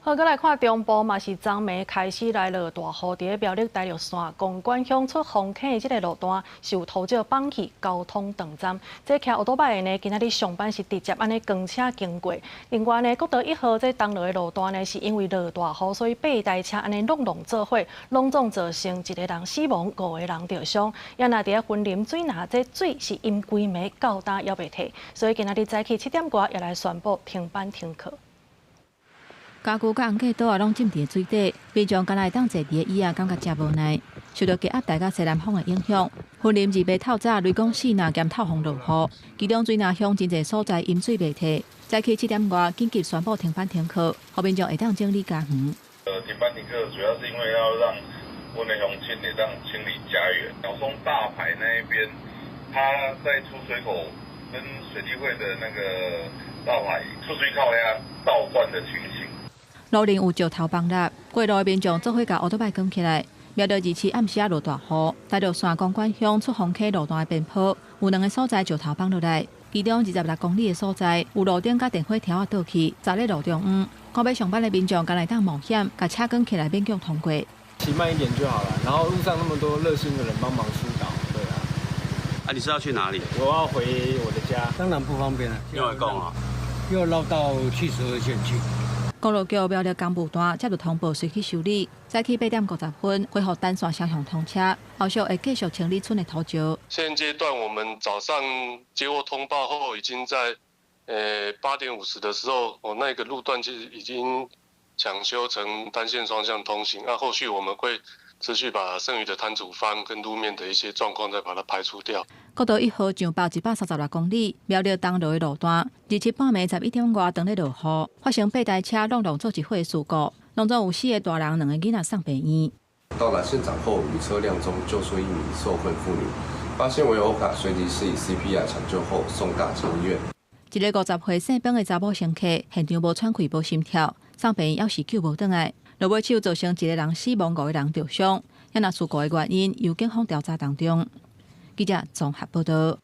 好，閣來看中部嘛是昨暝開始來落大雨，佇咧苗栗大陸線公館鄉出豐坑的這个路段受土石崩去，交通斷站。這騎歐多擺的呢，今仔日上班是直接按呢扛車經過。另外呢，國道一號這東螺的路段呢，是因為落大雨，所以八台車按呢攏攏做伙，攏總造成一個人死亡，五個人著傷。也若佇咧雲林水林，這水是淹規暝到今猶未退，所以今仔日早起7點外也來宣布停班停課。家具佮紅過桌仔攏浸佇水底，民眾敢若會當坐佇个椅仔，感覺誠無奈。受著低壓帶佮西南風的影響，雲林二八透早雷公四林兼透風落雨，其中水林鄉真濟所在淹水袂退。早起7點外緊急宣布停班停課，予民眾會當整理家園。停班停課主要是因為要讓阮的鄉親會當清理家園。鳥松大排那一邊，它在出水口跟水利會的那個大排出水口遐倒灌的情形。路頂有石頭崩落，過路的民眾做伙共烏托擺扛起來。苗栗27暗時仔落大雨，大陸線公館鄉出豐坑路段的邊坡有兩个所在石頭崩落來，其中26公里的所在有路燈佮電火柱仔倒去，砸咧路中央。趕欲上班的民眾敢若會當冒險，共車扛起來勉強通過。騎慢一點就好了，然後路上那麼多熱心的人幫忙疏導，對啊。啊，你是要去哪裡？我要回我的家。當然不方便了。又來講啊？又繞到72線去。公路局苗栗工務段接到通報，隨去修理。早起8點50分恢復單線雙向通車，後續會繼續清理村的土石。現階段我們早上接獲通報後，已經在8點50的時候，哦，那個路段其實已經搶修成單線雙向通行。那後續我們會持續把剩餘的坍築方跟路面的一些狀況再把它排除掉。國道一號上北136公里，苗栗東螺的路段，27半暝11點外當咧落雨，發生八台車攏攏做一伙事故，攏總有四个大人、兩个囡仔送病院。到達現場後，於車輛中救出一名受困婦女，發現為歐卡，隨即施以 CPR 搶救後送大興醫院。一个50歲姓彭的查某乘客，現場無喘氣、無心跳，送病院猶是救無轉來。落尾手造成一个人死亡，五个人著傷。抑若事故的原因由警方調查當中。記者綜合報道。